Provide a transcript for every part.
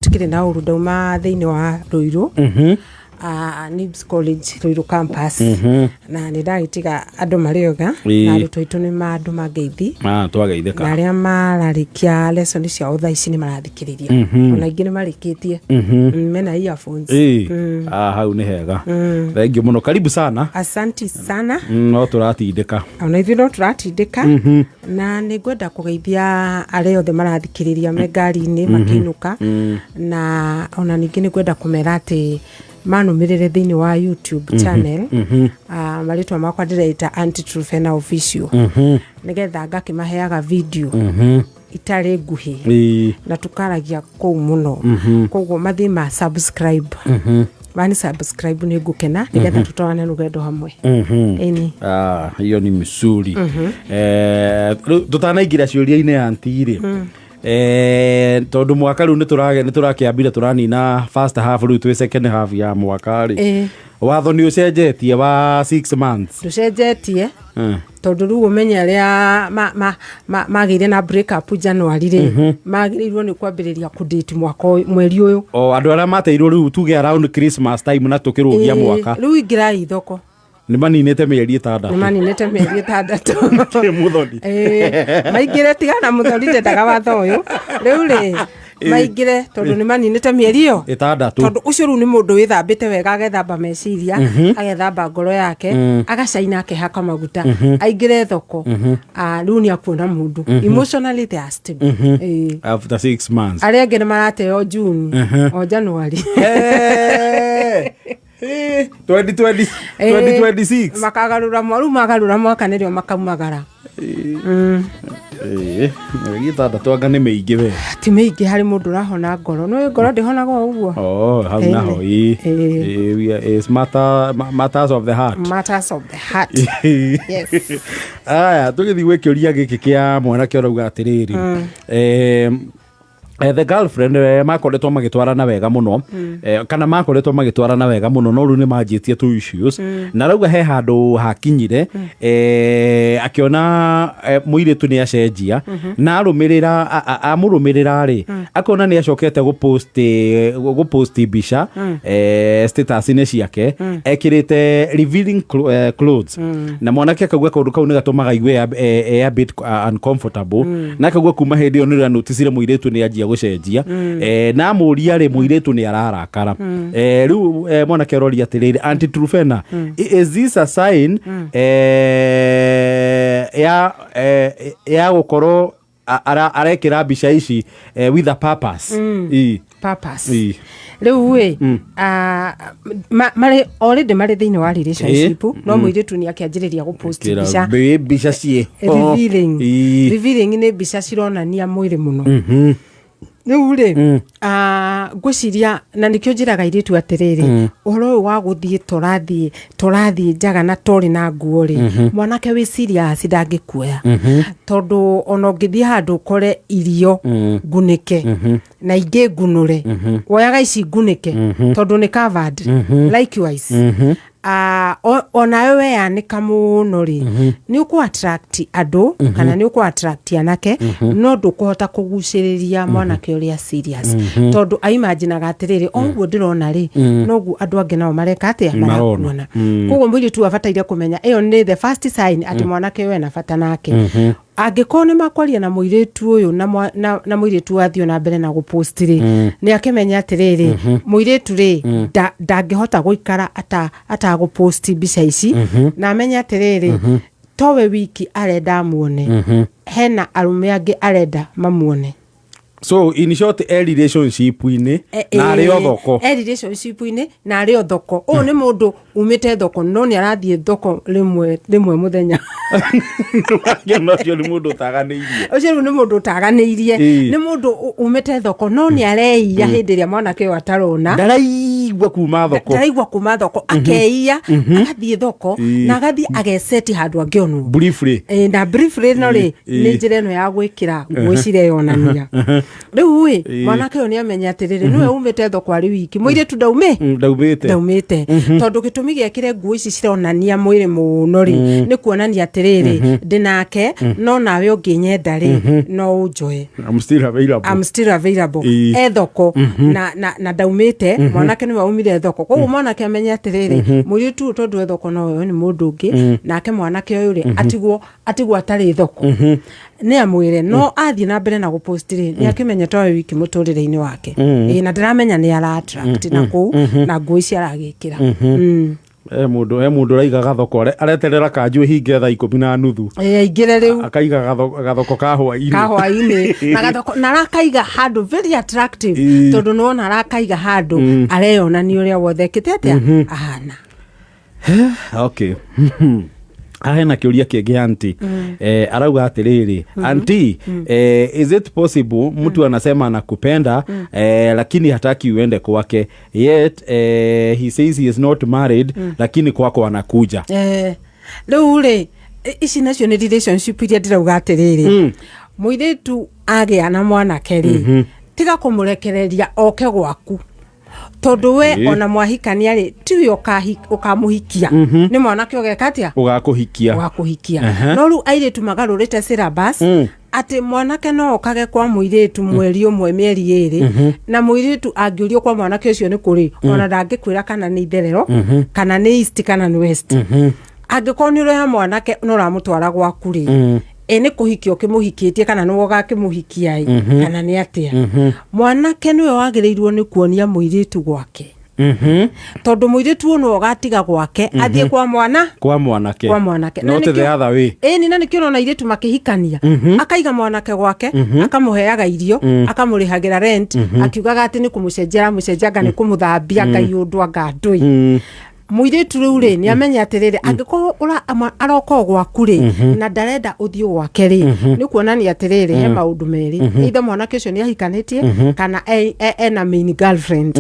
Tikĩrĩ na ũru, ndauma thĩinĩ wa Ruiru, NIBS College Ruiru campus, na nĩ ndagĩtiga andũ marĩ oga na arutwo aitũ nĩ ma andũ mangeithi. Ah, twageithĩka. Na arĩa mararĩkia lesson ciao thaa ici nĩ marathikĩrĩria, ona aingĩ nĩ marĩkĩtie. Mena earphones. Ĩĩ. Ah, hau nĩ hega, thengiũ mũno, karibu sana. Asanti sana. No tũratindĩka. Ona ithuĩ no tũratindĩka, na nĩ ngwenda kũgeithia arĩa othe marathikĩrĩria me ngari-inĩ makĩinũka, na ona ningĩ nĩ ngwenda kũmera atĩ manũmĩrĩre thĩinĩ wa YouTube channel. Marĩtwa makwa ndĩreita Aunty Truphena Official, nĩgetha ngakĩmaheaga video itarĩ nguhĩ na tukaragia kũu mũno. Koguo mathiĩ ma subscribe, mani subscribe, nĩ ngũkena nĩgetha tũtwarane rũgendo hamwe. Ĩni. Ah, hiyo ni mzuri. Rĩu tũtanaingĩra ciũria-inĩ, aunty rĩ, tondũ mwaka rĩu nĩ tũrakĩambire tũranina first half, rĩu twĩ second half ya mwaka rĩ, watho nĩ ũcenjetie wa 6 months? Ndũcenjetie, tondũ rĩu ũmenye arĩa magĩire na break up January rĩ, magĩrĩirwo nĩ kwambĩrĩria kũdate mwaka ũyũ, mweri ũyũ. O andũ arĩa mateirwo rĩu, tuge around Christmas time na tũkĩrũgia mwaka. Rĩu ingĩrai thoko. Nĩ maninĩte mĩeri 6. Nĩ maninĩte mĩeri 6. Kĩ mũthoni. Ĩĩ, maingĩre, tigana mũthoni, ndendaga watho ũyũ rĩu rĩ maingĩre, tondũ nĩ maninĩte mĩeri ĩyo 6. Tondũ ũcio rĩu nĩ mũndũ wĩthambĩte wega, agethamba meciria, agethamba ngoro yake, agacaina, akehaka maguta, aingĩre thoko. Ah, rĩu nĩ akuona mũndũ emotionally they are stable. Ĩĩ. After 6 months. Arĩa angĩ nĩ marateo June o January. Hey, 2020, 2026. Makagarũra rĩu magarũra mwaka nĩrĩo makaumagara. Ĩĩ, mĩeri 6 anga nĩ mĩingĩ we. Ti mĩingĩ harĩ mũndũ ũrahona ngoro. No ngoro ndĩhonaga o ũguo. Oh, hau naho ĩĩ. Ĩĩ. Ĩĩ, it's matters of the heart. Matters of the heart, yes. Aya, tũgĩthiĩ gwĩ kĩũria gĩkĩ kĩa mwanake ũrauga atĩrĩrĩ, the girlfriend makoretwo magĩtwarana wega mũno, kana makoretwo magĩtwarana wega mũno, no rĩu nĩ manjĩtie two issues, na rauga he handũ hakinyire, akĩona mũirĩtu nĩ acenjia na arũmĩrĩra amũrũmĩrĩra rĩ, akona nĩ acokete gũpost mbica status-inĩ ciake ekĩrĩte revealing clothes, na mwanake akauga kaũndũ kau nĩ gatũmaga aigue a bit uncomfortable, na akauga kuma hĩndĩ ĩyo nĩ noticire mũirĩtu nĩ anjia gũcenjia, na amũria rĩ, mũirĩtu nĩ ararakara. Rĩu mwanake aroria atĩrĩrĩ, Aunty Truphena, is this a sign ya gũkorwo arekĩra mbica ici with a purpose? Ĩ. Purpose. Ĩ. Rĩu ĩ, marĩ already marĩ thĩinĩ wa relationship, no mũirĩtu nĩ akĩanjĩrĩria gũpost Kĩra mbica mbica ciĩ revealing. Ĩ. Revealing nĩ mbica cironania mwĩrĩ mũno. Rĩu rĩ, ngwĩciria na nĩkĩo njĩraga airĩtu atĩrĩrĩ, ũhoro ũyũ wa gũthiĩ tũrathiĩ njaga na torĩ na nguo rĩ, mwanake wĩ serious ndangĩkuoya, tondũ ona ũngĩthiĩ handũ ũkore irio ngunĩke na ingĩ ngunũre, woyaga ici ngunĩke tondũ nĩ covered. Likewise, onawe weyanĩka mũno rĩ, nĩ ũkũ attract andũ kana nĩ ũkũ attract anake, no ndũkũhota kũgucĩrĩria mwanake ũrĩa serious, tondũ aimaginaga atĩrĩrĩ, o ũguo ndĩrona rĩ, noguo andũ angĩ nao mareka atĩa? Marona. Marakuona. Koguo mũirĩtu abataire kũmenya ĩyo nĩ the first sign atĩ mwanake ũyũ ena bata nake. Angĩkorwo nĩ makwaria na mũirĩtu ũyũ na mũirĩtu athiĩ na mbere na gũpost rĩ, nĩ akĩmenya atĩrĩrĩ, mũirĩtu rĩ, ndangĩhota gũikara atagũpost mbica ici, na amenye atĩrĩrĩ, towe wiki arenda amuone, hena arũme angĩ arenda mamuone. So in short, e relationship-inĩ na arĩ o thoko. E relationship-inĩ na arĩ o thoko. Ũyũ nĩ mũndũ umĩte thoko, no nĩ arathiĩ thoko rĩmwe rĩmwe mũthenya. Wakĩona ũcio nĩ mũndũ ũtaganĩirie. Ũcio rĩu nĩ mũndũ ũtaganĩirie. Nĩ mũndũ umĩte thoko, no nĩ areiya hĩndĩ ĩrĩa mwanake ũyũ atarona. Ndaraiya. Ndaraigua kuma thoko. Ndaraigua kuma thoko, akeiya agathiĩ thoko na agathiĩ ageceti handũ angĩonwo. Briefly. Na briefly no rĩ, nĩ njĩra ĩno ya gwĩkĩra nguo ici ireyonania rĩu ĩ, mwanake ũyũ nĩ amenya atĩrĩrĩ, nĩwe umĩte thoko arĩ wiki, mũirĩtu ndaume. Ndaumĩte. Ndaumĩte, tondũ gĩtũmi gĩekĩre nguo ici cironania mwĩrĩ mũno rĩ, nĩ kuonania atĩrĩrĩ, ndĩnake no nawe ũngĩnyenda rĩ, no ũnjoe. I'm still available. I'm still available. E thoko na ndaumĩte, mwanake nĩwe aumire thoko, koguo mwanake amenye atĩrĩrĩ, mũirĩtu ũyũ tondũ e thoko no ũyũ nĩ mũndũ ũngĩ, nake mwanake ũyũ rĩ, atigwo atarĩ thoko, nĩ amwĩre no athiĩ na mbere na gũpost rĩ, nĩ akĩmenye to we wiki mũtũrĩre-inĩ wake. Ĩĩ, na ndĩramenya nĩ ara attract na kũu na nguo ici aragĩkĩra. He mũndũ ũraiga gathoko, areterera kanju ĩhinge thaa 10:30. Ĩĩ, aingĩre rĩu. Akaiga gathoko ka hwaĩ-inĩ. Ka hwaĩ-inĩ na gathoko, na arakaiga handũ very attractive, tondũ nĩwona arakaiga handũ areyonania ũrĩa wothe ekĩte atĩa ahana. Okay, haha hena kĩũria kĩngĩ, auntie. Arauga atĩrĩrĩ, "Auntie, is it possible mtu anasema anakupenda, lakini hataki uende kwake, yet he says he is not married, lakini kwako anakuja?" Rĩu rĩ, ici nacio nĩ relationship iria ndĩrauga atĩrĩrĩ, mũirĩtu agĩa na mwanake rĩ, tiga kũmũrekereria oke gwaku, tondũ we ona mwahikania rĩ, tiwe ũkamũhikia, nĩ mwanake ũgeka atĩa? Ũgakũhikia. Ũgakũhikia. No rĩu airĩtu magarũrĩte syllabus, atĩ mwanake no okage kwa mũirĩtu mweri ũmwe, mĩeri 2, na mũirĩtu angĩũrio kwa mwanake ũcio nĩ kũrĩ, ona ndangĩkwĩra kana nĩ itherero, kana nĩ east, kana nĩ west. Angĩkorwo nĩ ũroya mwanake no ũramũtwara gwaku rĩ, ĩ nĩ kũhikia ũkĩmũhikĩtie, kana nĩwe ũgakĩmũhikia ĩ, kana nĩ atĩa? Mwanake nĩwe wagĩrĩirwo nĩ kuonia mũirĩtu gwake, tondũ mũirĩtu ũyũ nĩwe ũgatiga gwake athiĩ kwa mwana. Kwa mwanake. Kwa mwanake. Not the other way. Ĩni, na nĩkĩo ũrona airĩtu makĩhikania, akaiga mwanake gwake, akamũheaga irio, akamũrĩhagĩra rent, akiugaga atĩ nĩ kũmũcenjia aramũcenjia, anga nĩ kũmũthambia, ngai ũndũ anga ndũi. Mũirĩtu rĩu rĩ, nĩ amenye atĩrĩrĩ, angĩkorwo aroka o gwaku rĩ, na ndarenda ũthiĩ gwake rĩ, nĩ kuonania atĩrĩrĩ, he maũndũ merĩ: either mwanake ũcio nĩ ahikanĩtie, kana ena main girlfriend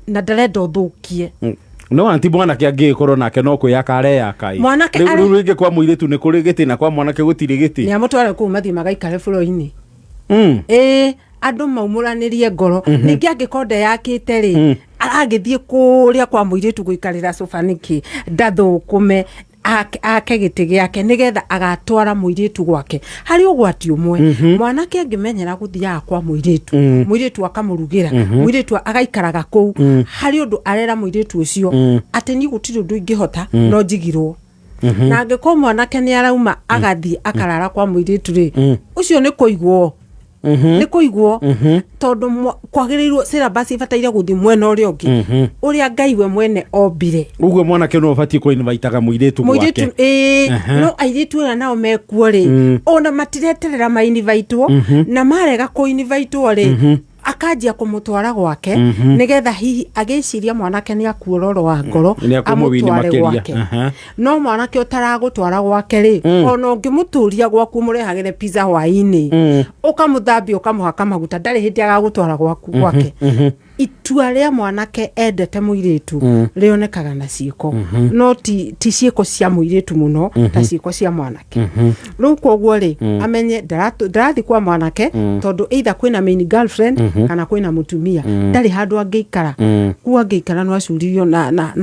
na ndarenda ũthũkie. No auntie, mwanake angĩgĩkorwo nake no kwĩyaka areyaka ĩ. Mwanake Rĩu rĩngĩ kwa mũirĩtu nĩ kũrĩ gĩtĩ na kwa mwanake gũtirĩ gĩtĩ. Nĩ amũtware kũu mathiĩ magaikare bũrũri-inĩ. Ĩĩ, andũ maumũranĩrie ngoro. Ningĩ angĩkorwo ndeyakĩte rĩ, aragĩthiĩ kũrĩa kwa mũirĩtu gũikarĩra cuba nĩkĩ? Ndathũkũme ake gĩtĩ gĩake, nĩgetha agatwara mũirĩtu gwake. Harĩ ũgwati ũmwe, mwanake angĩmenyera gũthiaga kwa mũirĩtu, mũirĩtu akamũrugĩra, mũirĩtu agaikaraga kũu, harĩ ũndũ arera mũirĩtu ũcio atĩ niĩ gũtirĩ ũndũ ingĩhota no njigirwo. Na angĩkorwo mwanake nĩ arauma agathiĩ akarara kwa mũirĩtu rĩ, ũcio nĩ kũigwo, nĩ kũigwo, tondũ kwagĩrĩirwo syllabus ĩbataire gũthiĩ mwena ũrĩa ũngĩ, ũrĩa Ngai we mwene ombire. Ũguo mwanake no ũbatiĩ kũinvitaga mũirĩtu mũirĩtu gwake. Ĩĩ, no airĩtu aya nao mekuo rĩ, ona matireterera mainvaitwo, na marega kũinvaitwo rĩ, akanjia kũmũtwara gwake, nĩgetha hihi agĩciria mwanake nĩ akuororo wa ngoro Nĩ akũmũwini amũtware makĩria. gwake. No mwanake ũtaragũtwara gwake rĩ, ona ũngĩmũtũria gwaku mũrehagĩre pizza hwaĩ-inĩ, ũkamũthambia, ũkamũhaka maguta, ndarĩ hĩndĩ agagũtwara gwaku gwake. Itua rĩa mwanake endete mũirĩtu rĩonekaga na ciĩko, no ti ciĩko cia mũirĩtu mũno ta ciĩko cia mwanake. Rĩu koguo rĩ, amenye ndarathiĩ kwa mwanake tondũ either kwĩna main girlfriend kana kwĩna mũtumia, ndarĩ handũ angĩikara. Kuu angĩikara no acuririo na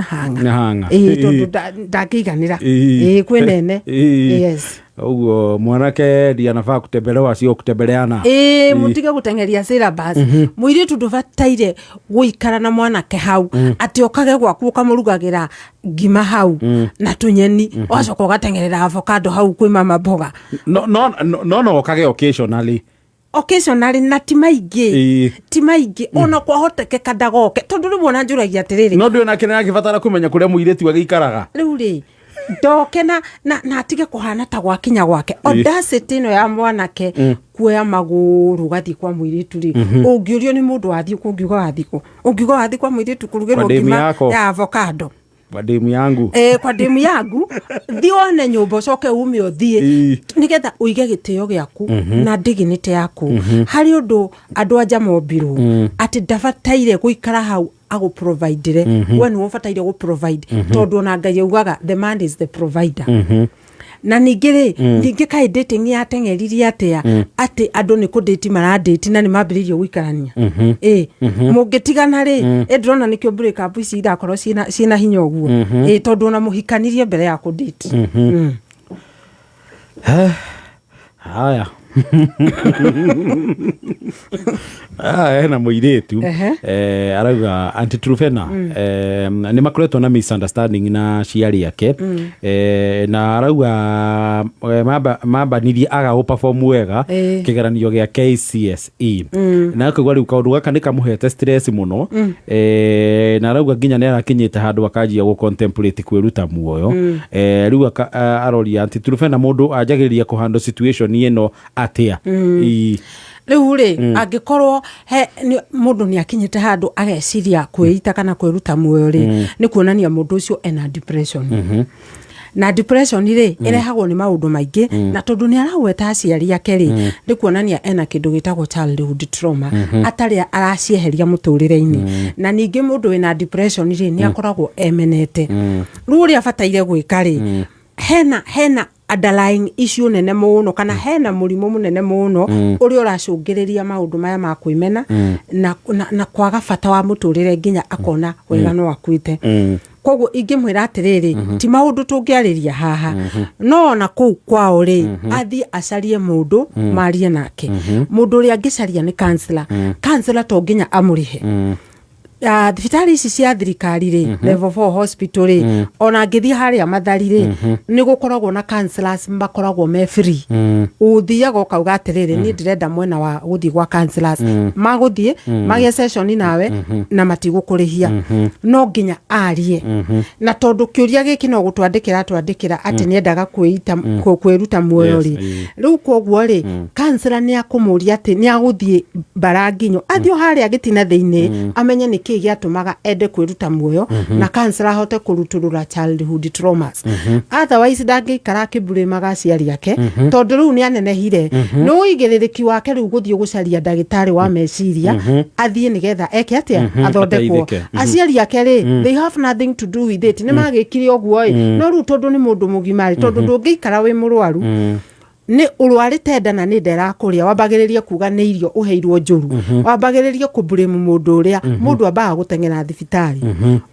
hang'a. Na hang'a. Ĩĩ, tondũ ndangĩiganĩra. Ĩĩ, kwĩ nene. Yes. Ũguo mwanake ndiye anafaa kutembelewa, sio kutembeleana. Ĩĩ, mũtige gũteng'eria syllabus. Mũirĩtu ndũbataire gũikara na mwanake hau atĩ okage gwaku ũkamũrugagĩra ngima hau na tũnyeni, ũgacoka ũgateng'erera avocado hau kwĩ mama mboga. No okage occasionally. Occasionally, na ti maingĩ. Ti maingĩ, ona kwahotekeka ndagoke, tondũ rĩmwe ona njũragia atĩrĩrĩ, No ndĩ onake nĩ agĩbatara kũmenya kũrĩa mũirĩtu agĩikaraga. Rĩu rĩ, ndoke na atige kũhana ta gwakinya gwake. Audacity ĩno ya mwanake kuoya magũrũ ũgathiĩ kwa mũirĩtu rĩ, ũngĩũrio nĩ mũndũ wathiĩ kũ, ũngiuga wathiĩ kũ? Ũngiuga wathiĩ kwa mũirĩtu kũrugĩrwo Kwa demu ngima yako. ya avocado. Kwa demu yangu. Kwa demu yangu, thiĩ wone nyũmba, ũcoke ume ũthiĩ, nĩgetha ũige gĩtĩo gĩaku na dignity yaku. Harĩ ũndũ andũ anja mombirwo atĩ ndabataire gũikara hau. agũprovidere, we nĩwe ũbataire gũprovide, tondũ ona Ngai augaga the man is the provider. Na ningĩ rĩ, ningĩ kaĩ dating yateng'eririe atĩa atĩ andũ nĩ kũdate maradate na nĩ mambĩrĩirie gũikarania? Ĩ mũngĩtigana rĩ? Ĩ ndĩrona nĩkĩo break up ici irakorwo ciĩna hinya ũguo, ĩ tondũ ona mũhikanirie mbere ya kũdate. Haya. Ah, hena mũirĩtu arauga, "Aunty Trufena, nĩ makoretwo na misunderstanding na aciari ake." Na arauga mambanirie aga gũperform wega kĩgeranio gĩa KCSE, na akauga rĩu kaũndũ gaka nĩ kamũhete stress mũno. Na arauga nginya nĩ arakinyĩte handũ akanjia gũ contemplate kwĩruta muoyo. Rĩu aroria, "Aunty Trufena, mũndũ anjagĩrĩria kũhandle situation ĩno atĩa?" Rĩu rĩ, angĩkorwo he mũndũ nĩ akinyĩte handũ ageciria kwĩita kana kwĩruta muoyo rĩ, nĩ kuonania mũndũ ũcio ena depression. Na depression rĩ, ĩrehagwo nĩ maũndũ maingĩ, na tondũ nĩ aragweta aciari ake rĩ, nĩ kuonania ena kĩndũ gĩtagwo childhood trauma atarĩ aracieheria mũtũrĩre-inĩ. Na ningĩ mũndũ wĩna depression rĩ, nĩ akoragwo emenete. Rĩu ũrĩa abataire gwĩka rĩ, hena underlying issue nene mũno kana hena mũrimũ mũnene mũno ũrĩa ũracũngĩrĩria maũndũ maya ma kwĩmena na kwaga bata wa mũtũrĩre nginya akona wega no akuĩte. Koguo ingĩmwĩra atĩrĩrĩ, ti maũndũ tũngĩarĩria haha, no ona kũu kwao rĩ, athiĩ acarie mũndũ marie nake. Mũndũ ũrĩa angĩcaria nĩ counselor. Counselor to nginya amũrĩhe. Thibitarĩ ici cia thirikari rĩ, level 4 hospital rĩ, ona angĩthiĩ harĩa Mathari rĩ, nĩ gũkoragwo na counselors makoragwo me free. Ũthiaga ũkauga atĩrĩrĩ, niĩ ndĩrenda mwena wa gũthiĩ gwa counselors, magũthiĩ magĩe session nawe na matigũkũrĩhia. No nginya arie, na tondũ kĩũria gĩkĩ no gũtwandĩkĩra twandĩkĩra atĩ nĩendaga kwĩita kwĩruta muoyo rĩ, rĩu koguo rĩ, counselor nĩ akũmũria atĩ nĩ agũthiĩ mbara nginyo, athiĩ o harĩa gĩtina thĩinĩ, amenye nĩ kĩĩ gĩatũmaga ende kwĩruta muoyo, na counselor ahote kũrutũrũra childhood traumas. Otherwise ndangĩikara akĩmburĩmaga aciari ake, tondũ rĩu nĩ anenehire, nĩ ũigĩrĩrĩki wake rĩu gũthiĩ gũcaria ndagĩtarĩ wa meciria, athiĩ nĩgetha eke atĩa? Athondekwo. Ateithĩke. Aciari ake rĩ, they have nothing to do with it, nĩ magĩkire ũguo ĩ, no rĩu tondũ nĩ mũndũ mũgima rĩ, tondũ ndũngĩikara wĩ mũrwaru, nĩ ũrwarĩte nda na nĩ nda ĩrakũrĩa, wambagĩrĩrie kuga nĩ irio ũheirwo njũru, wambagĩrĩrie kũmburĩmu mũndũ ũrĩa mũndũ ambaga gũteng'era thibitarĩ,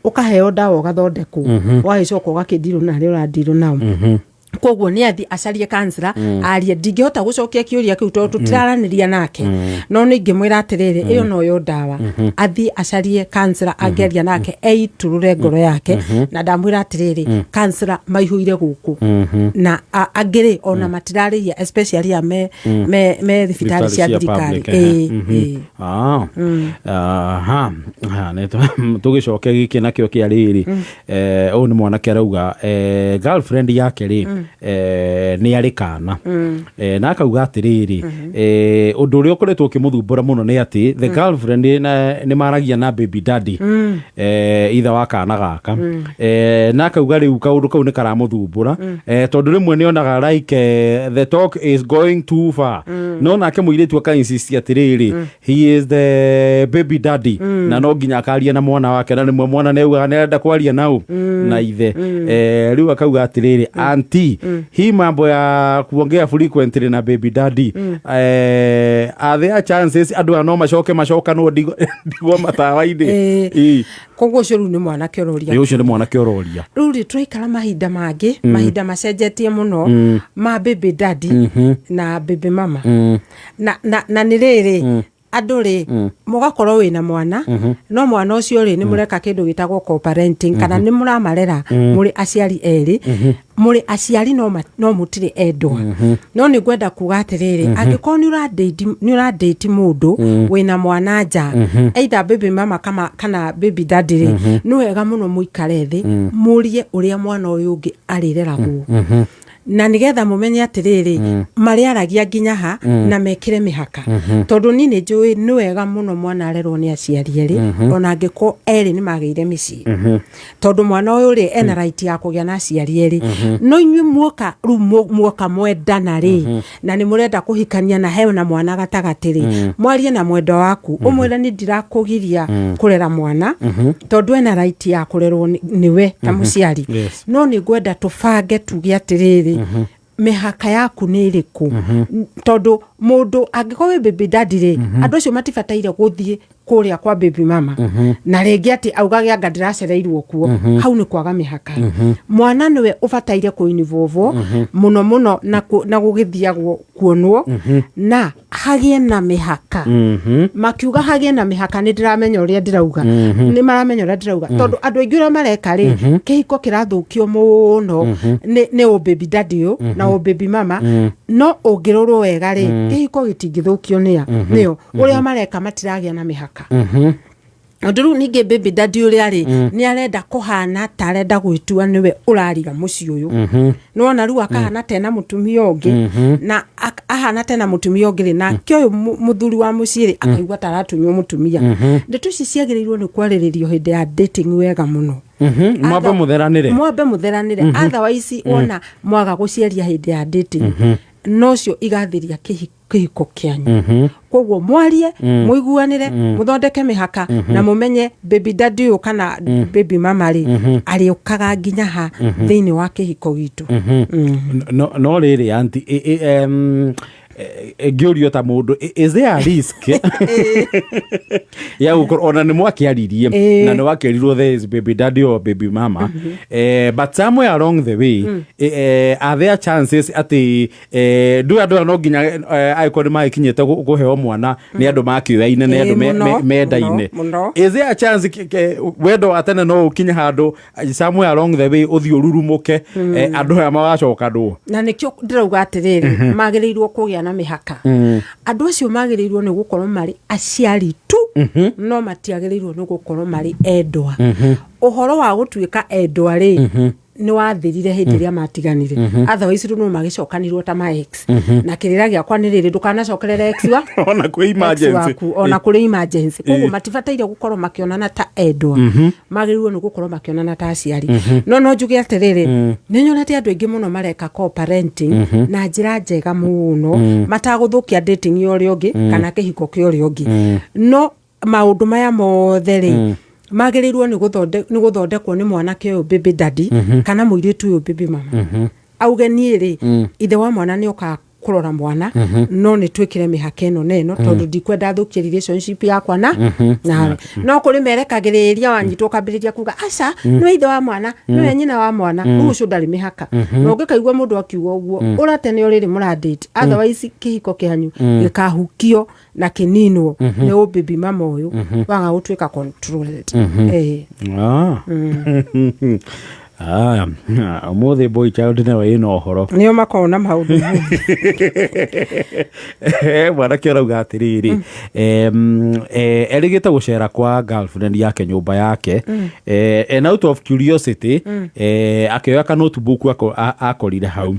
ũkaheo ndawa, ũgathondekwo, ũgagĩcoka ũgakĩndirwo na arĩa ũrandirwo nao. Koguo nĩ athi acarie counselor arie. Ndingĩhota gũcokia kĩũria kĩu tondũ tũtiraranĩria nake, no nĩ ingĩmwĩra atĩrĩrĩ, ĩyo noyo ndawa, athiĩ acarie counselor angĩaria nake eitũrũre ngoro yake. Na ndamwĩra atĩrĩrĩ, counselor maihũire gũkũ, na angĩ rĩ, ona matirarĩhia, especially a me thibitarĩ cia thirikari. Public, ehe. Ĩĩ, ĩĩ. Ah. Aha. Aha, nĩ tũgĩcoke gĩkĩ nakĩo kĩa rĩrĩ. Ũyũ nĩ mwanake arauga girlfriend yake rĩ, nĩ arĩ kana. Na akauga atĩrĩrĩ, ũndũ ũrĩa ũkoretwo ũkĩmũthumbũra mũno nĩ atĩ the girlfriend nĩ maragia na baby daddy, ithe wa kana gaka. Na akauga rĩu kaũndũ kau nĩ karamũthumbũra, tondũ rĩmwe nĩ onaga like the talk is going too far, no nake mũirĩtu aka insist atĩrĩrĩ, he is the baby daddy na no nginya akaria na mwana wake, na rĩmwe mwana nĩ augaga nĩ arenda kwaria nau na ithe. Rĩu akauga atĩrĩrĩ, "Aunty, hii mambo ya kuongea frequently na baby daddy, are there chances andũ aya no macoke macokanwo ndigwo matawa-inĩ?" Ĩĩ. Koguo ũcio rĩu nĩ mwanake ũroria. Ĩ, ũcio nĩ mwanake ũroria. Rĩu rĩ, tũraikara mahinda mangĩ, mahinda macenjetie mũno ma baby daddy na baby mama, na nĩ rĩrĩ, andũ rĩ, mũgakorwo wĩna mwana, no mwana ũcio rĩ, nĩ mũreka kĩndũ gĩtagwo co-parenting, kana nĩ mũramarera mũrĩ aciari erĩ, mũrĩ aciari no mũtirĩ endwa. No nĩ ngwenda kuga atĩrĩrĩ, angĩkorwo nĩ ũradate mũndũ wĩna mwana nja, either baby mama kana baby daddy rĩ, nĩ wega mũno mũikare thĩ mũrie ũrĩa mwana ũyũ ũngĩ arĩreragwo. Na nĩgetha mũmenye atĩrĩrĩ, marĩaragia nginya ha na mekĩre mĩhaka, tondũ niĩ nĩ njũĩ nĩ wega mũno mwana arerwo nĩ aciari erĩ, ona angĩkorwo erĩ nĩ magĩire mĩciĩ, tondũ mwana ũyũ rĩ, ena right ya kũgĩa na aciari erĩ. No inyuĩ muoka rĩu, muoka mwendana rĩ, na nĩ mũrenda kũhikania na he na mwana gatagatĩ rĩ, mwarie na mwendwa waku, ũmwĩre nĩ ndirakũgiria kũrera mwana, tondũ ena right ya kũrerwo nĩwe ta mũciari, no nĩ ngwenda tũbange tuge atĩrĩrĩ, mĩhaka yaku nĩ ĩrĩkũ? Tondũ mũndũ angĩkorwo wĩ baby daddy rĩ, andũ acio matibataire gũthiĩ kũrĩa kwa baby mama na rĩngĩ atĩ augage anga ndĩracereirwo kuo. Hau nĩ kwaga mĩhaka. Mwana nĩwe ũbataire kũinvolvwo mũno mũno na gũgĩthiagwo kuonwo na hagĩe na mĩhaka. Makiuga hagĩe na mĩhaka, nĩ ndĩramenya ũrĩa ndĩrauga, nĩ maramenya ũrĩa ndĩrauga, tondũ andũ aingĩ ũrĩa mareka rĩ, kĩhiko kĩrathũkio mũno nĩ ũ baby daddy ũyũ na ũ baby mama. No ũngĩrorwo wega rĩ, kĩhiko gĩtingĩthũkio nĩa nĩo. Ũrĩa mareka, matiragĩa na mĩhaka. Tondũ rĩu ningĩ baby daddy ũrĩa rĩ, nĩ arenda kũhana ta arenda gwĩtua nĩwe ũrariga mũciĩ ũyũ. Nĩwona rĩu akahana tena mũtumia ũngĩ, na ahana tena mũtumia ũngĩ rĩ, nake ũyũ mũthuri wa mũciĩ rĩ, akaigua ta aratunywo mũtumia. Ndeto ici ciagĩrĩirwo nĩ kwarĩrĩrio hĩndĩ ya dating wega mũno. Mwambe mũtheranĩre. Mwambe mũtheranĩre. Otherwise wona mwaga gũciaria hĩndĩ ya dating, nocio igathiria kĩhiko kĩanyu. Koguo mwarie, mũiguanĩre, mũthondeke mĩhaka na mũmenye baby daddy ũyũ kana baby mama rĩ, arĩũkaga nginya ha thĩinĩ wa kĩhiko gitũ. No rĩrĩ, aunty, ngĩũrio ta mũndũ, is there a risk ya gũkorwo ona nĩ mwakĩaririe na nĩ wakĩrirwo there is baby daddy or baby mama, but somewhere along the way, are there chances atĩ ndũĩ andũ aya no nginya, angĩkorwo nĩ magĩkinyĩte kũheo mwana nĩ andũ makĩoyaine, nĩ andũ mendaine, mũno. Is there a chance wendo wa tene no ũkinye handũ somewhere along the way ũthiĩ ũrurumũke, andũ aya magacokanwo? Na nĩkĩo ndĩrauga atĩrĩrĩ, magĩrĩirwo kũgĩa na mĩhaka. Andũ acio magĩrĩirwo nĩ gũkorwo marĩ aciari tu, no matiagĩrĩirwo nĩ gũkorwo marĩ endwa. Ũhoro wa gũtuĩka endwa rĩ, nĩ wathirire hĩndĩ ĩrĩa matiganire. Otherwise rĩu no magĩcokanirwo ta ma ex. Na kĩrĩra gĩakwa nĩ rĩrĩ, ndũkanacokerere ex wa ona kwĩ ex emergency. waku ona kũrĩ emergency. Koguo matibataire gũkorwo makĩonana ta endwa, magĩrĩirwo nĩ gũkorwo makĩonana ta aciari. No njuge atĩrĩrĩ, nĩ nyonete andũ aingĩ mũno mareka co-parenting na njĩra njega mũno, matagũthũkia dating ya ũrĩa ũngĩ kana kĩhiko kĩa ũrĩa ũngĩ. No maũndũ maya mothe rĩ, magĩrĩirwo nĩ gũthondekwo nĩ mwanake ũyũ baby daddy kana mũirĩtu ũyũ baby mama, auge niĩ rĩ, ithe wa mwana nĩ okaga kũrora mwana, no nĩ twĩkĩre mĩhaka ĩno na ĩno, tondũ ndikwenda thũkie relationship yakwa na nawe. No kũrĩ merekagĩrĩria, wanyitwo ũkambĩrĩria kuga aca, nĩwe ithe wa mwana, nĩwe nyina wa mwana, rĩu ũcio ndarĩ mĩhaka. Na ũngĩkaigua mũndũ akiuga ũguo, ũrate nĩ ũrĩrĩ mũradate. Otherwise kĩhiko kĩanyu gĩkahukio na kĩninwo nĩ ũ baby mama ũyũ waga gũtuĩka controlled. Ah. Aya, ũmũthĩ boy child nayo ĩna ũhoro. Nĩo makoragwo na maũndũ mau. Mwanake ũrauga atĩrĩrĩ, erĩgĩte gũcera kwa girlfriend yake nyũmba yake, and out of curiosity, akĩoya ka notebook akorire hau,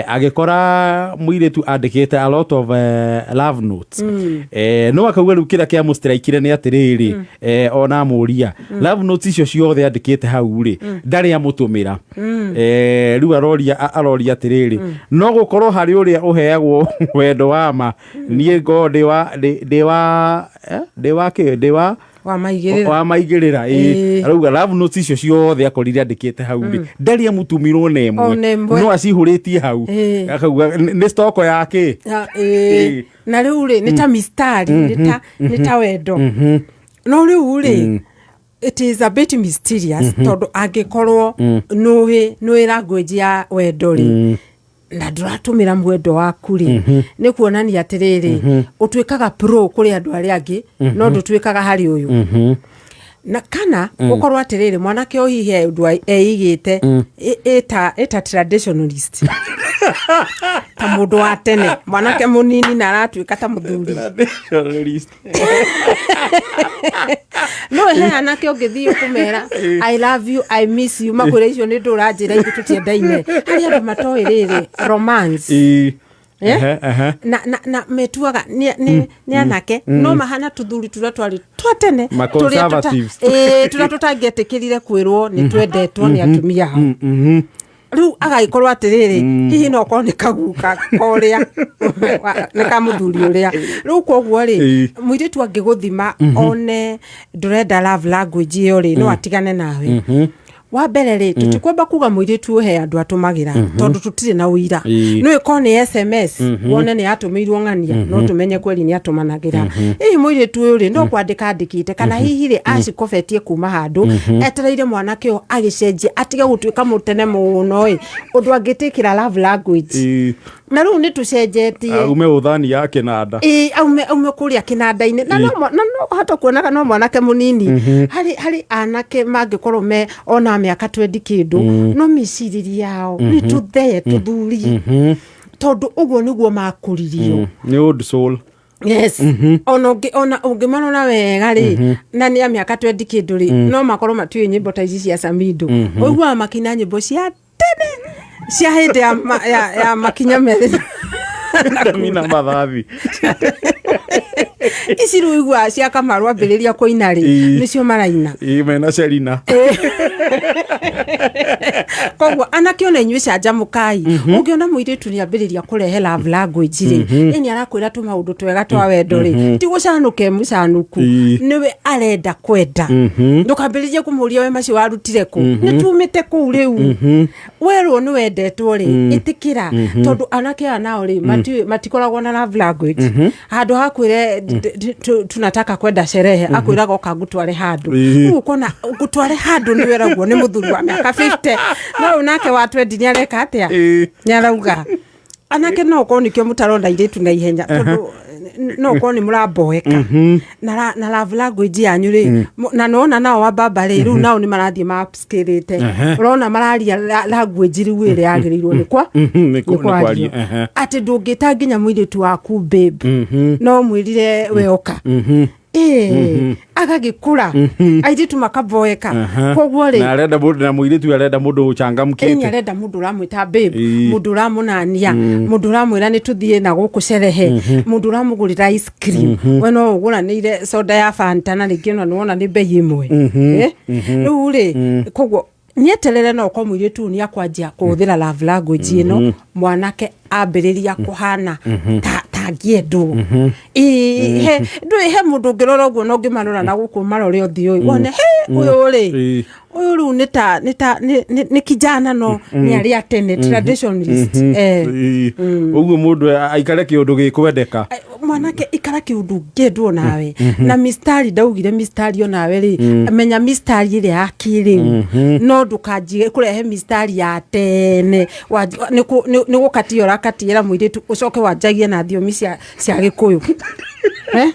agĩkora mũirĩtu andĩkĩte a lot of love notes. No akauga rĩu kĩrĩa kĩamũstrikire nĩ atĩrĩrĩ, ona amũria love notes icio ciothe andĩkĩte hau rĩ, ndarĩ amũtũmĩra. Rĩu aroria atĩrĩrĩ, no gũkorwo harĩ ũrĩa ũheagwo wendo wa ma, niĩ ngorwo ndĩ wa ndĩ wa kĩ, ndĩ wa wa maigĩrĩra. Wa maigĩrĩra, ĩĩ. Arauga love notes icio ciothe akorire andĩkĩte hau rĩ, ndarĩ amũtũmirwo na O na ĩmwe, ĩmwe. no acihũrĩtie hau. Akauga nĩ stoko ya kĩ. Ya, ĩĩ. Na rĩu rĩ, nĩ ta mistari, nĩ ta wendo. No rĩu rĩ, it is a bit mysterious, tondũ angĩkorwo nũĩ language ya wendo rĩ, na ndũratũmĩra mwendo waku rĩ, nĩ kuonania atĩrĩrĩ, ũtuĩkaga pro kũrĩ andũ arĩa angĩ, no ndũtuĩkaga harĩ ũyũ. Na kana gũkorwo atĩrĩrĩ, mwanake ũyũ hihi he ũndũ eigĩte ĩta traditionalist. Ta mũndũ wa tene, mwanake mũnini na aratuĩka ta mũthuri. Traditionalist. No he anake ũngĩthiĩ kũmera "I love you, I miss you", makwĩra icio nĩ ndũra njĩra, ithuĩ tũtiendaine. Harĩ andũ matoĩ rĩrĩ romance. Eh? Ehe, ehe. Na metuaga nĩ anake no mahana tũthuri tũrĩa twarĩ twa tene, Ma tũrĩa conservatives. Tũrĩa tũtangĩetĩkĩrire kwĩrwo nĩ twendetwo nĩ atumia ao. Rĩu agagĩkorwo atĩrĩrĩ, hihi no korwo nĩ kaguka korĩa nĩ ka mũthuri ũrĩa rĩu. Koguo rĩ, mũirĩtu angĩgũthima one ndũrenda love language ĩyo rĩ, no atigane nawe. Wa mbere rĩ, tũtikwamba kuga mũirĩtu ũhe andũ atũmagĩra, tondũ tũtirĩ na ũira. No ĩkorwo nĩ SMS, wone nĩ atũmĩirwo ng'ania, no tũmenye kweri nĩ atũmanagĩra. Hihi mũirĩtu ũyũ rĩ, no kwandĩka andĩkĩte, kana hihi rĩ, acikobetie kuma handũ etereire mwanake ũyũ agĩcenjia, atige gũtuĩka mũtene mũno ĩ, ũndũ angĩtĩkĩra love language. Na rĩu nĩ tũcenjetie. Aume ũthani ya kĩnanda. Ĩĩ, aume kũrĩa kĩnanda-inĩ. Na no hata kuonaga no mwanake mũnini, harĩ anake mangĩkorwo me ona mĩaka 20 kĩndũ, no mĩcirĩrie yao nĩ tũthee tũthuri, tondũ ũguo nĩguo makũririo. Nĩ old soul. Yes, ona ũngĩmarora wega rĩ, na nĩ a mĩaka 20 kĩndũ rĩ, no makorwo matiũĩ nyĩmbo ta ici cia Samido. Ũiguaga makina nyĩmbo cia tene cia hĩndĩ ya makinya methĩ. Mina mathathi. Ici rĩu iguaga cia Kamaru ambĩrĩria kũina rĩ, nĩcio maraina. Ĩĩ, mena Selina. Koguo anake ona inyuĩ canjamũkai. Ũngĩona mũirĩtu nĩ ambĩrĩria kũrehe love language rĩ, ĩni arakwĩra tũmaũndũ twega twa wendo rĩ, ti gũcanũka mũcanuku, nĩwe arenda kwenda. Ndũkambĩrĩrie kũmũria we macio warutire kũ, nĩ tumĩte kũu. Rĩu werwo nĩ wendetwo rĩ, ĩtĩkĩra, tondũ anake aya nao rĩ, matikoragwo na love language. Handũ hakwĩre "Tunataka kwenda sherehe", akwĩraga "Ũka ngũtware handũ". Rĩu ũkona ngũtware handũ nĩ weragwo nĩ mũthuri wa mĩaka 50, no rĩu nake wa 20 nĩ areka atĩa? Nĩ arauga. Anake no ũkorwo nĩkĩo mũtarona airĩtu na ihenya, tondũ no ũkorwo nĩ mũramboeka na love language yanyu rĩ, na nona nao wa baba rĩ, rĩu nao nĩ marathiĩ ma upscalĩte. Ũrona mararia language rĩu ĩrĩa yagĩrĩirwo nĩ kwa nĩ nĩ kwario. Kwario, ehe. Atĩ ndũngĩta nginya mũirĩtu waku babe, no mwĩrire we oka. Ĩĩ, agagĩkũra, airĩtu makaboeka. Koguo rĩ, Na arenda mũndũ, na mũirĩtu arenda mũndũ ĩni ũcangamkĩte. Arenda mũndũ ũramwĩta babe, mũndũ ũramũnania, mũndũ ũramwĩra nĩ tũthiĩ na gũkũ cerehe, mũndũ ũramũgũrĩra ice cream. We no ũgũranĩire soda ya Fanta na rĩngĩ ona nĩwona nĩ bei ĩmwe. Eh? Rĩu rĩ, koguo nĩeterere, no ũkorwo mũirĩtu ũyũ nĩ akwanjia kũhũthĩra love language ĩno, mwanake ambĩrĩria kũhana ta tangĩendwo. Ĩĩ, he ndũĩ he mũndũ ũngĩrora ũguo na ũngĩmarora na gũkũ marore ũthiũ ĩ, wone he ũyũ rĩ, ũyũ rĩu nĩ ta nĩ kijana, no nĩ arĩa tene, traditionalist, eh. Ĩĩ. Ũguo mũndũ aikare kĩũndũ gĩkwendeka. Ai, mwanake ikara kĩũndũ ũngĩendwo nawe. Na mistari, ndaugire mistari onawe rĩ, menya mistari ĩrĩa ya kĩrĩu, no ndũkanjie kũrehe mistari ya tene. Nĩ gũkatia ũrakatiĩra mũirĩtu, ũcoke wanjagie na thiomi cia gĩkũyũ. Eh?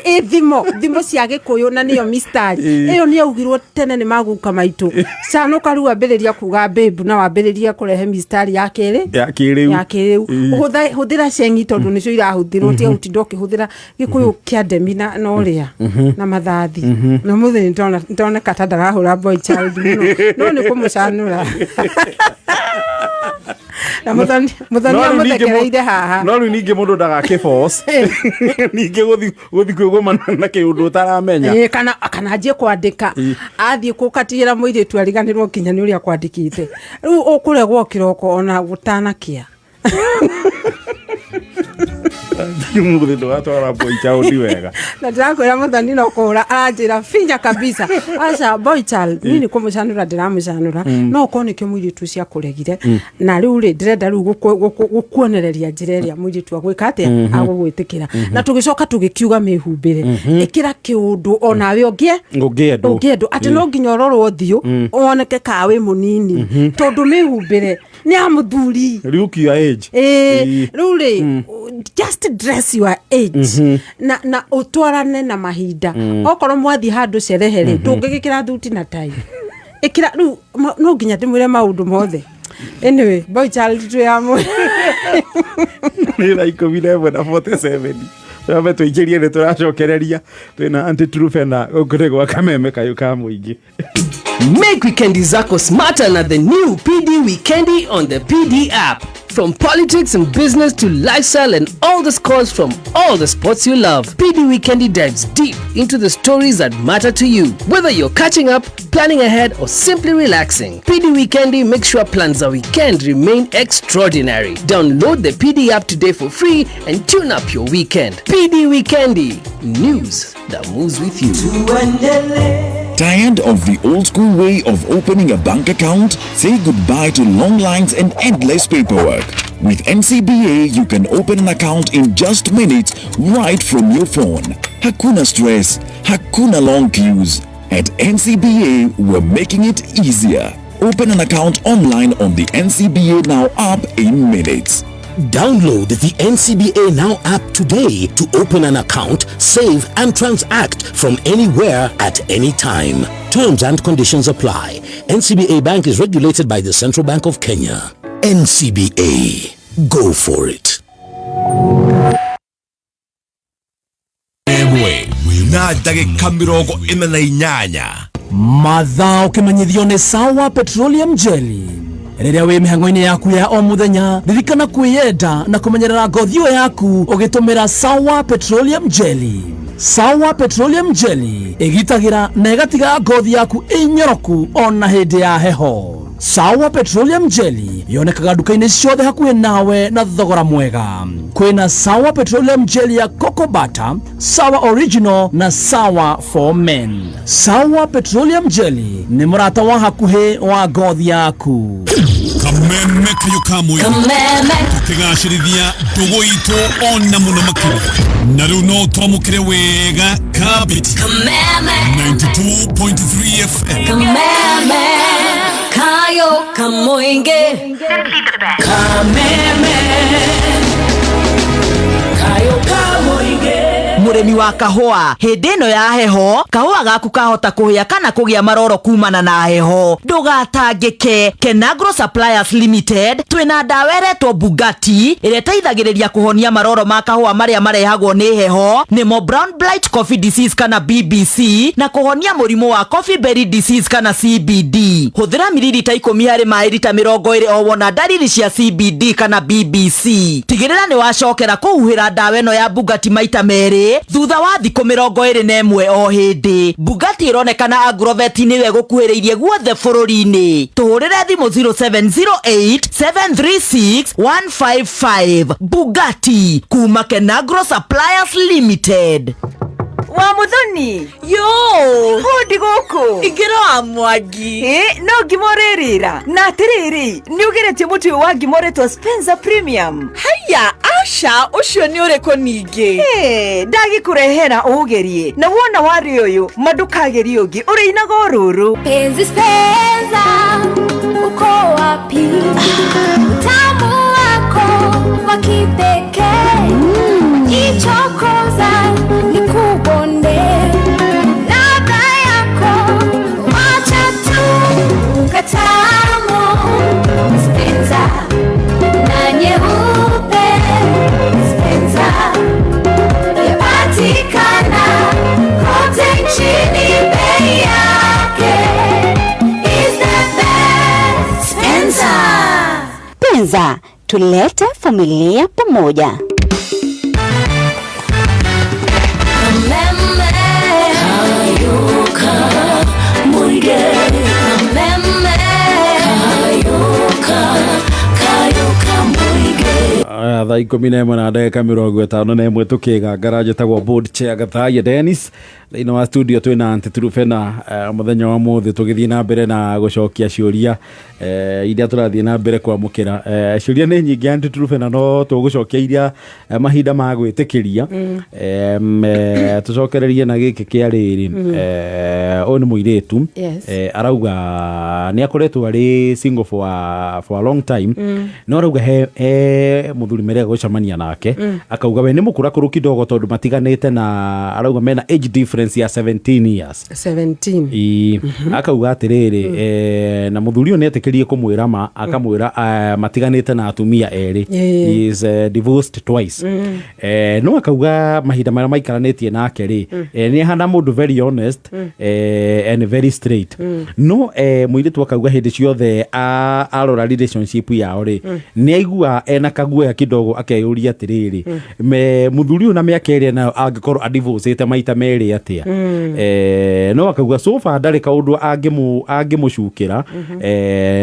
Ĩ thimo cia gĩkũyũ na nĩyo mistari ĩyo nĩ yaugirwo tene nĩ maguka maitũ. Canũka rĩu, ambĩrĩria kuga babe na wambĩrĩria kũrehe mistari ya kĩrĩ Ya kĩrĩu. Ya kĩrĩu. Hũthĩra cengi, tondũ nĩcio irahũthĩrwo. Tiga gũtinda ũkĩhũthĩra gĩkũyũ kĩa ndemi na ũrĩa na mathathi. Na ũmũthĩ nĩndoneka ta ndarahũra boy child mũno, no nĩ kũmũcanũra na Mũthoni No rĩu ningĩ amũthekereire haha. No rĩu ningĩ mũndũ ndagakĩforce ningĩ gũthi kwĩgũmana na kĩũndũ ũtaramenya. Ĩĩ, kana anjie kwandĩka, athiĩ kũkatigĩra mũirĩtu ariganĩrwo nginya nĩ ũrĩa kwandĩkĩte. Rĩu ũkũregwo kĩroko ona gũtanakĩa. Mũthĩ ndũgatwara boy child wega. Na ndĩrakwĩra Mũthoni no kũhũra aranjĩra finya kabisa. Aca, boy child niĩ nĩ kũmũcanũra ndĩramũcanũra, no ũkorwo nĩkĩo mũirĩtu ũcio akũregire. Na rĩu rĩ, ndĩrenda rĩu gũkuonereria njĩra ĩrĩa mũirĩtu agwĩka atĩa, agũgwĩtĩkĩra. Na tũgĩcoka tũgĩkiuga mĩhumbĩre, ĩkĩra kĩũndũ onawe ũngĩe Ũngĩendwo. Ũngĩendwo, atĩ no nginya ũrorwo ũthiũ woneke ka wĩ mũnini, tondũ mĩhumbĩre nĩ ya mũthuri. Look your age. Ĩĩ, rĩu rĩ, just dress your age na ũtwarane na mahinda. Okorwo mwathiĩ handũ cerehe rĩ, ndũngĩgĩkĩra thuti na tai, ĩkĩra rĩu no nginya ndĩmwĩre maũndũ mothe. Anyway, boy child twĩ hamwe. Nĩ thaa 11 na 47. Twambe tũingĩrie, nĩ tũracokereria. Twĩna Aunty Trufena gũkũ nĩ gwa Kameme kayũ ka mũingĩ. Make weekendi zako smarter na the new PD Weekendi on the PD app. From politics and business to lifestyle and all the scores from all the sports you love, PD Weekendi dives deep into the stories that matter to you. Whether you're catching up, planning ahead, or simply relaxing, PD Weekendi makes sure plans a weekend remain extraordinary. Download the PD app today for free and tune up your weekend. PD Weekendi, news that moves with you. Tired of the old school way of opening a bank account? Say goodbye to long lines and endless paperwork. With NCBA, you can open an account in just minutes right from your phone. Hakuna stress, hakuna long queues. At NCBA, we're making it easier. Open an account online on the NCBA Now app in minutes. Download the NCBA Now app today to open an account, save, and transact from anywhere at any time. Terms and conditions apply. NCBA Bank is regulated by the Central Bank of Kenya. NCBA. Go for it. Ĩmwe na ndagĩka 48. Mathaa ũkĩmenyithio nĩ Sawa Petroleum Jelly. Rĩrĩa wĩ mĩhang'o-inĩ yaku ya o mũthenya, ririkana kwĩyenda na kũmenyerera ngothi ĩyo yaku ũgĩtũmĩra Sawa Petroleum Jelly. Sawa Petroleum Jelly ĩgitagĩra na ĩgatiga ngothi yaku ĩnyoroku ona hĩndĩ ya heho. Sawa Petroleum Jelly yonekaga nduka-inĩ ciothe hakuhĩ nawe na thogora mwega. Kwĩna Sawa Petroleum Jelly ya Cocoa Butter, Sawa Original na Sawa for Men. Sawa Petroleum Jelly nĩ mũrata wa hakuhĩ wa ngothi yaku. Kameme kayo kamwe tukigacĩrithia ndũgũ itũ ona mũno makĩria, na rĩu no twamũkĩre wega kabiti 92.3 FM. Kameme kayo kamoinge. Kameme kayo kamoinge. Mũrĩmi wa kahũa, hĩndĩ ĩno ya heho kahũa gaku kahota kũhĩa kana kũgĩa maroro kumana na heho. Ndũgatangĩke. Kenagro Suppliers Limited twĩna ndawa ĩretwo Bugatti ĩrĩa ĩteithagĩrĩria kũhonia maroro ma kahũa marĩa marehagwo nĩ heho, nĩmo Brown Blight Coffee Disease kana BBC, na kũhonia mũrimũ wa Coffee Berry Disease kana CBD. Hũthĩra mililita 10 harĩ maĩ rita 20 o wona ndariri cia CBD kana BBC. Tigĩrĩra nĩ wacokera kũhuhĩra ndawa ĩno ya Bugatti maita merĩ thutha wa thikũ 21 o hĩndĩ. Bugatti ĩronekana agrovet nĩwe gũkuhĩrĩirie guothe bũrũri-inĩ. Tũhũrĩre thimũ 0708 736 155. Bugatti kuma Kenagro Suppliers Limited. Wa Muthoni. Yo. Hũndi gũkũ. Ingĩra wa Mwangi. Ĩ no ngima ũrĩrĩra. Na atĩrĩrĩ, nĩ ũgeretie mũtu ũyũ wa ngima ũretwo Spencer Premium? Haya, aca, ũcio nĩ ũrĩkũ ningĩ? Ĩ, ndagĩkũrehera ũgerie. Na wona warĩ ũyũ, ma ndũkagerie ũngĩ, ũrĩinaga o rũrũ. Penzi Spencer, uko wapi? Utamu wako wa kipekee. Ichokoza nikubonde. Ladha yako wacha tu katamu. Spencer na nyeupe. Spencer yapatikana kote nchini, bei yake is the best. Spencer. Penza, tulete familia pamoja. Kameme kayoka muige. Kameme kayoka kayoka muige. Aya, thaa 11 na ndagĩka 51 tũkĩgangara. Njĩtagwo board chair Gathaia Dennis. Thĩinĩ wa studio twĩna Aunty Trufena. Mũthenya wa mũthĩ tũgĩthiĩ na mbere na gũcokia ciũria iria tũrathiĩ na mbere kwamũkĩra. Ciũria nĩ nyingĩ, Aunty Trufena, no tũgũcokia iria mahinda ma gwĩtĩkĩria. Tũcokererie na gĩkĩ kĩa rĩrĩ. Ũyũ nĩ mũirĩtu. Arauga nĩ akoretwo arĩ single for a long time, no arauga he mũthuri merega gũcemania nake. Akauga we nĩ mũkũrakũrũ kidogo tondũ matiganĩte, na arauga mena age difference. Difference ya 17 years. 17. Ii, akauga atĩrĩrĩ, na mũthuri ũyũ nĩ etĩkĩrie kũmwĩra ma akamwĩra, matiganĩte na atumia erĩ. He is divorced twice. No akauga mahinda marĩa maikaranĩtie nake rĩ, nĩ ahana mũndũ very honest and very straight. No mũirĩtu akauga hĩndĩ ciothe arora relationship yao rĩ, nĩ aigua ena kaguoya kidogo, akeyũria atĩrĩrĩ, me mũthuri ũyũ na mĩaka ĩrĩa nayo angĩkorwo adivorcĩte maita merĩ atĩa? No akauga so far ndarĩ kaũndũ angĩmũcukĩra.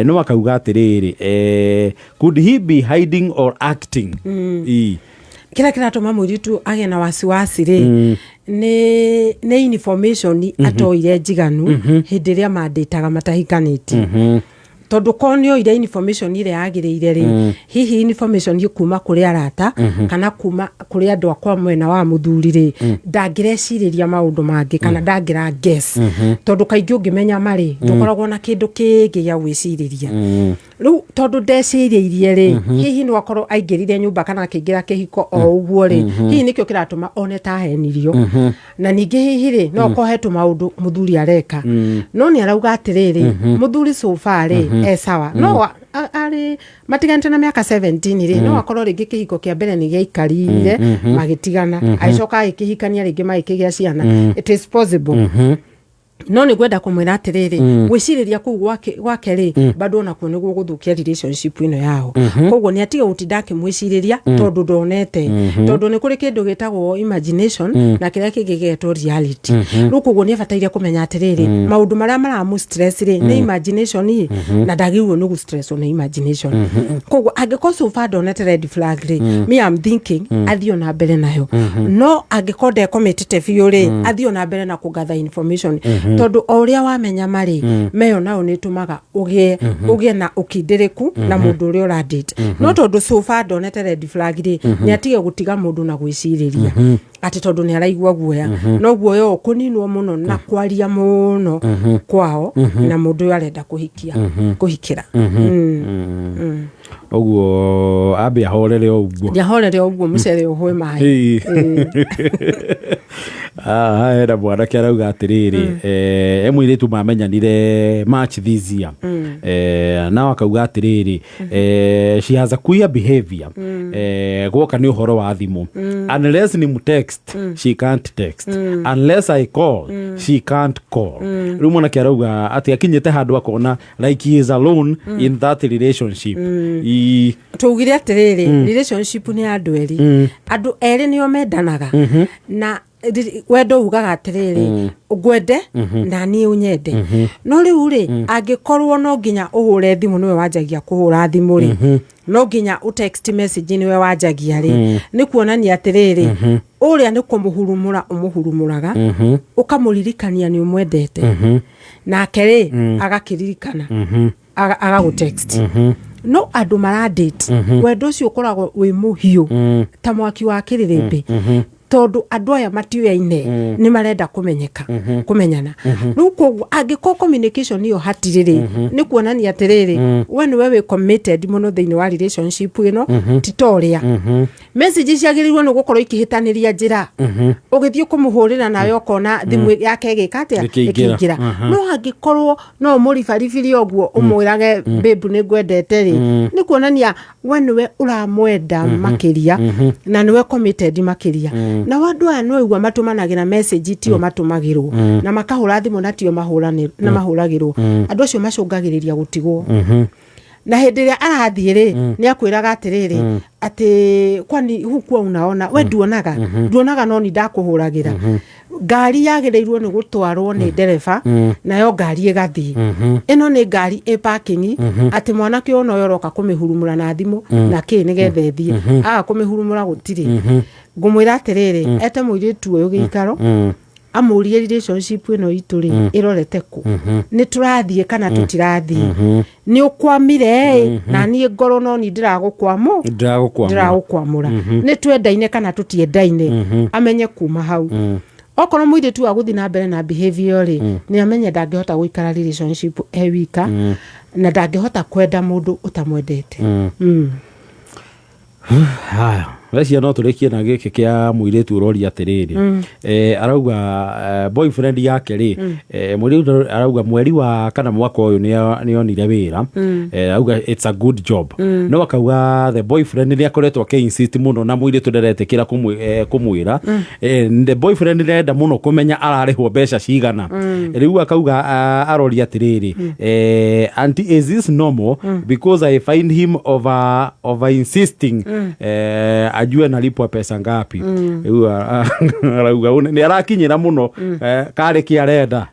No akauga atĩrĩrĩ, could he be hiding or acting? Ii. Kĩrĩa kĩratũma mũirĩtu agĩe na wasiwasi rĩ, nĩ information atoire njiganu hĩndĩ ĩrĩa mandĩtaga matahikanĩtie, tondũ korwo nĩ oire information ĩrĩa yagĩrĩire rĩ, hihi information kuma kũrĩ arata kana kuma kũrĩ andũ akwa mwena wa mũthuri rĩ, ndangĩrecirĩria maũndũ mangĩ kana ndangĩra guess, tondũ kaingĩ ũngĩmenya marĩ ndũkoragwo na kĩndũ kĩngĩ gĩa gwĩcirĩria. Rĩu tondũ ndecirĩirie rĩ, hihi no akorwo aingĩrire nyũmba kana akĩingĩra kĩhiko o ũguo rĩ, hihi nĩkĩo kĩratũma one ta ahenirio. Na ningĩ hihi rĩ, no akorwo he tũmaũndũ mũthuri areka, no nĩ arauga atĩrĩrĩ, mũthuri so far rĩ, e sawa. No arĩ matiganĩte na mĩaka 17 rĩ, no akorwo rĩngĩ kĩhiko kĩa mbere nĩ gĩaikarire magĩtigana, agĩcoka agĩkĩhikania rĩngĩ magĩkĩgĩa ciana. It is possible. No nĩ ngwenda kũmwĩra atĩrĩrĩ, gwĩcirĩria kũu gwake rĩ, bado onakuo nĩguo gũthũkia relationship ĩno yao. Koguo nĩ atige gũtinda akĩmwĩcirĩria tondũ ndonete, tondũ nĩ kũrĩ kĩndũ gĩtagwo imagination na kĩrĩa kĩngĩ gĩgetwo reality. Rĩu koguo nĩ abataire kũmenya atĩrĩrĩ, maũndũ marĩa maramũ stress rĩ, nĩ imagination ĩ, na ndagĩrĩirwo nĩ gũ-stresswo nĩ imagination. Koguo angĩkorwo so far ndonete red flag rĩ, me am thinking athiĩ ona mbere nayo. No angĩkorwo ndekomitĩte biũ rĩ, athiĩ ona mbere na kũgather information, tondũ o ũrĩa wamenya marĩ meyo nayo nĩ ĩtũmaga ũgĩe na ũkindĩrĩku na mũndũ ũrĩa ũradate. No tondũ so far ndonete red flag rĩ, nĩ atige gũtiga mũndũ na gwĩcirĩria atĩ tondũ nĩ araigua guoya. No guoya ũyũ kũninwo mũno na kwaria mũno kwao na mũndũ ũyũ arenda kũhikia kũhikĩra. Ũguo ambe ahorere o ũguo. Ndiahorere ũguo, mũcere ũhũe maĩ. Ĩĩ. Ah, hena mwanake arauga atĩrĩrĩ, e mũirĩtu mamenyanire March this year. Nao akauga atĩrĩrĩ, she has a queer behavior. Gwoka nĩ ũhoro wa thimũ, unless ni mtext, she can't text. Unless I call, she can't call. Rĩu mwanake arauga atĩ akinyĩte handũ akona like he is alone in that relationship. Tũugire atĩrĩrĩ, relationship nĩ andũ erĩ. Andũ erĩ nĩo mendanaga, na wendo ugaga atĩrĩrĩ, ngwende na niĩ ũnyende. No rĩu rĩ, angĩkorwo no nginya ũhũre thimũ nĩwe wanjagia kũhũra thimũ rĩ, no nginya ũ text message nĩwe wanjagia rĩ, nĩ kuonania atĩrĩrĩ, ũrĩa nĩ kũmũhurumũra ũmũhurumũraga, ũkamũririkania nĩ ũmwendete, nake rĩ agakĩririkana agagũ text. No andũ maradate, wendo ũcio ũkoragwo wĩ mũhiũ ta mwaki wa kĩrĩrĩmbĩ, tondũ andũ aya matiũyaine, nĩ marenda kũmenyeka kũmenyana. Rĩu koguo angĩkorwo communication ĩyo hatirĩ rĩ, nĩ kuonania atĩrĩrĩ, we nĩwe wĩ committed mũno thĩinĩ wa relationship ĩno, ti ta ũrĩa message ciagĩrĩirwo nĩ gũkorwo ikĩhĩtanĩria njĩra. Ũgĩthiĩ kũmũhũrĩra nawe ũkona thimũ yake ĩgĩka atĩa? Ĩkĩingĩra. Ĩkĩingĩra. No angĩkorwo no ũmũribaribiri ũguo ũmwĩrage, "Babe, nĩ ngwendete" rĩ, nĩ kuonania we nĩwe ũramwenda makĩria na nĩwe committed makĩria. Nao andũ aya no igua matũmanagĩra message tio matũmagĩrwo, na makahũra thimũ na tio na mahũragĩrwo. Andũ acio macũngagĩrĩria gũtigwo. Na hĩndĩ ĩrĩa arathiĩ rĩ, nĩ akwĩraga atĩrĩrĩ, atĩ kwani hukuwa unaona we nduonaga nduonaga, no ni ndakũhũragĩra. Ngari yagĩrĩirwo nĩ gũtwarwo nĩ ndereba, nayo ngari ĩgathiĩ. Ĩno nĩ ngari ĩ parking, atĩ mwanake ũyũ noyo ũroka kũmĩhurumũra na thimũ na kĩ nĩgetha ĩthiĩ. Aga kũmĩhurumũra gũtirĩ. Ngũmwĩra atĩrĩrĩ, ete mũirĩtu ũyũ gĩikaro, amũrie, relationship ĩno itũ rĩ, ĩrorete kũ? Nĩ tũrathiĩ kana tũtirathiĩ? Nĩ ũkwamire ĩ, na niĩ ngoro no ni ndĩragũkwamũ Ndĩragũkwamũra. Ndĩragũkwamũra. Nĩ twendaine kana tũtiendaine? Amenye kuma hau. Okorwo mũirĩtu agũthiĩ na mbere na behavior rĩ, nĩ amenye ndangĩhota gũikara relationship e wika, na ndangĩhota kwenda mũndũ ũtamwendete. Haya. Wecia no tũrĩkie na gĩkĩ kĩa mũirĩtu ũroria atĩrĩrĩ, arauga boyfriend yake rĩ, mũirĩtu arauga mweri wa kana mwaka ũyũ nĩonire wĩra, arauga it's a good job, no akauga the boyfriend nĩ akoretwo akĩ-insist mũno na mũirĩtu ndaretĩkĩra kũmwĩra. The boyfriend nĩarenda mũno kũmenya ararĩhwo mbeca cigana. Rĩu akauga, aroria atĩrĩrĩ, "Auntie, is this normal? Because I find him over insisting ajue nalipwa pesa ngapi." Rĩu arauga nĩ arakinyĩra mũno, karĩ kĩ arenda.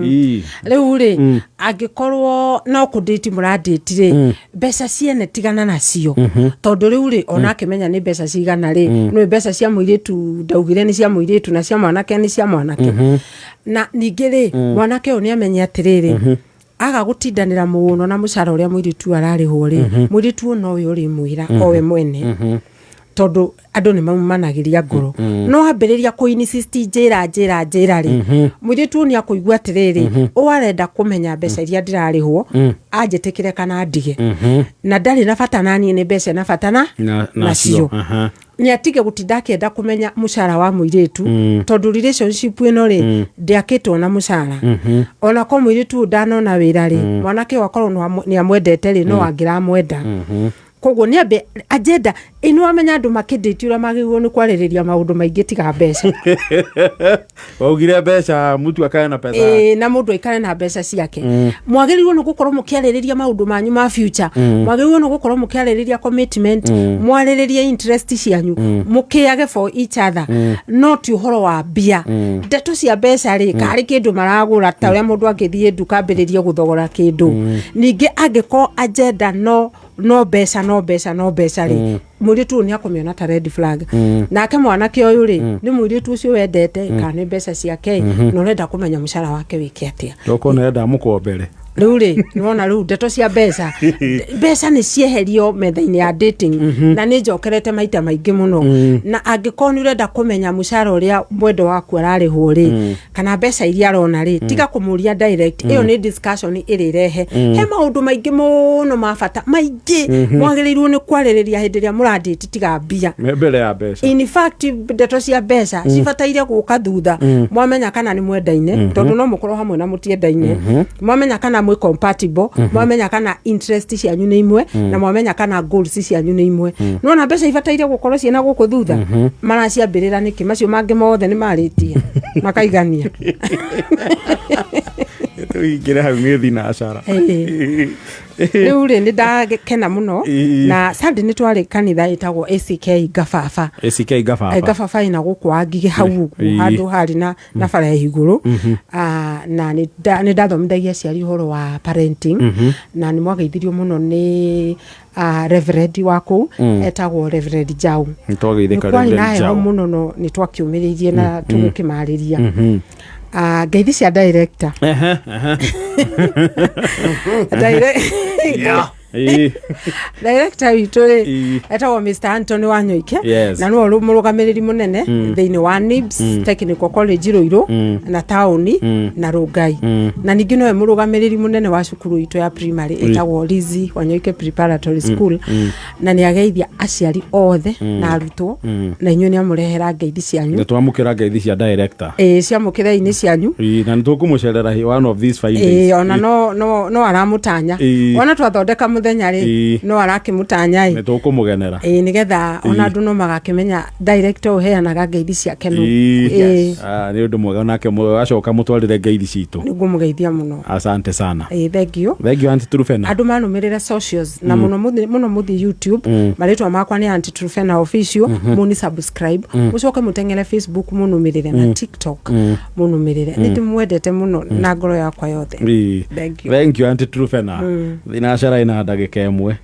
Ii. Rĩu rĩ, angĩkorwo no kũndĩti mũrandĩti rĩ, mbeca ciene tigana nacio, tondũ rĩu rĩ, ona akĩmenya nĩ mbeca cigana rĩ, nĩ mbeca cia mũirĩtu, ndaugire nĩ cia mũirĩtu, na cia mwanake nĩ cia mwanake. Na ningĩ rĩ, mwanake ũyũ nĩ amenye atĩrĩrĩ, aga gũtindanĩra mũno na mũcara ũrĩa mũirĩtu ararĩhwo rĩ, mũirĩtu ũyũ nowe ũrĩmwĩra o we mwene, tondũ andũ nĩ maumanagĩria ngoro. No ambĩrĩria kũ insist, njĩra, njĩra, njĩra rĩ, mũirĩtu ũyũ nĩ akũigua atĩrĩrĩ, ũyũ arenda kũmenya mbeca iria ndĩrarĩhwo, anjĩtĩkĩre kana ndige, na ndarĩ na bata naniĩ, nĩ mbeca na bata na nacio. Nĩ atige gũtinda akĩenda kũmenya mũcara wa mũirĩtu, tondũ relationship ĩno rĩ, ndĩakĩtwo na mũcara. Ona ko mũirĩtu ũyũ ndanona wĩra rĩ, mwanake ũyũ akorwo nĩ amwendete rĩ, no angĩramwenda. Koguo nĩ ambe agenda ĩno, amenya andũ makĩndĩti ũrĩa magĩrĩirwo nĩ kwarĩrĩria maũndũ maingĩ tiga mbeca. Waugire mbeca, mtu akae na pesa. Ĩĩ, na mũndũ aikare na mbeca ciake. Mwagĩrĩirwo nĩ gũkorwo mũkĩarĩrĩria maũndũ manyu ma future, mwagĩrĩirwo nĩ gũkorwo mũkĩarĩrĩria commitment, mwarĩrĩrie interest cianyu, mũkĩage for each other, no ti ũhoro wa mbia. Ndeto cia mbeca rĩ, karĩ kĩndũ maragũra, ta ũrĩa mũndũ angĩthiĩ nduka ambĩrĩrie gũthogora kĩndũ. Ningĩ angĩkorwo agenda no mbeca, no mbeca, no mbeca rĩ, mũirĩtu ũyũ nĩ akũmĩona ta red flag. Nake mwanake ũyũ rĩ, nĩ mũirĩtu ũcio wendete kana nĩ mbeca ciake, na ũrenda kũmenya mũcara wake wĩke atĩa? Tokorwo nĩarenda mũkombere. Rĩu rĩ, nĩwona rĩu ndeto cia mbeca, mbeca nĩ cieherio metha-inĩ ya dating, na nĩ njokerete maita maingĩ mũno. Na angĩkorwo nĩ ũrenda kũmenya mũcara ũrĩa mwendo waku ararĩhwo rĩ, kana mbeca iria arona rĩ, tiga kũmũria direct. Ĩyo nĩ discussion ĩrĩrehe he maũndũ maingĩ mũno ma bata maingĩ mwagĩrĩirwo nĩ kwarĩrĩria hĩndĩ ĩrĩa mũrandĩti, tiga mbia. Me mbere ya mbeca. In fact, ndeto cia mbeca cibataire gũka thutha, mwamenya kana nĩ mwendaine, tondũ no mũkorwo hamwe na mũtiendaine, mwamenya kana mwĩ compatible, mwamenya kana interest cianyu nĩ imwe, na mwamenya kana goals cianyu nĩ imwe. Nona mbeca ibataire gũkorwo ciĩna gũkũ thutha. Maraciambĩrĩra nĩkĩ? Macio mangĩ mothe nĩ marĩtie makaigania. Tũingĩre hau nĩ thinacara. Ĩĩ. Rĩu rĩ, nĩ ndakena mũno. Na Sunday nĩ twarĩ kanitha ĩtagwo ACK Ngababa. ACK Ngababa. Ngababa ĩna gũkũ Wangigĩ hau ũguo, handũ harĩ na bara ya igũrũ. Na nĩ ndathomithagia aciari ũhoro wa parenting, na nĩ mwageithirio mũno nĩ reverend wa kũu, etagwo Reverend Jau. Nĩ twageithĩka. Nĩ kwarĩ na Reverend heho Jau. mũno, no nĩ twakĩũmĩrĩirie na tũgĩkĩmarĩria. Ngeithi cia director. Ehe, ehe. Director witũ rĩ, etagwo Mr Anthony Wanyoike, na nĩwe mũrũgamĩrĩri mũnene thĩinĩ wa NIBS Technical College Ruiru na taũni na Rongai, na ningĩ nowe mũrũgamĩrĩri mũnene wa cukuru itũ ya primary ĩtagwo Lizzy Wanyoike Preparatory School, na nĩ ageithia aciari othe na arutwo, na inyuĩ nĩ amũrehera ngeithi cianyu. Nĩ twamũkĩra ngeithi cia director. Ĩĩ, ciamũkĩra-inĩ cianyu. Ĩĩ, na nĩ tũkũmũcerera one of these fine days. Ĩĩ, ona no aramũtanya. Ona twathondeka mũthenya rĩ, no arakĩmũtanya ĩ. Nĩ tũkũmũgenera. Ĩĩ, nĩgetha ona andũ no magakĩmenya director ũheanaga ngeithi ciake nũ. Ĩĩ. Ah, nĩ ũndũ mwega nake acoka mũtwarĩre ngeithi citũ. Nĩngũmũgeithia mũno. Asante sana. Ĩĩ, thank you. Thank you, Auntie Trufena. Andũ manũmĩrĩre socials na mũno mũno mũthiĩ YouTube, marĩtwa makwa nĩ Auntie Trufena Official, mũni subscribe, mũcoke mũteng'ere Facebook mũnũmĩrĩre, na TikTok mũnũmĩrĩre. Nĩ ndĩmwendete mũno na ngoro yakwa yothe. Ĩĩ. Thank you. Thank you, Auntie Trufena. Thinacara ina ndagĩka 1.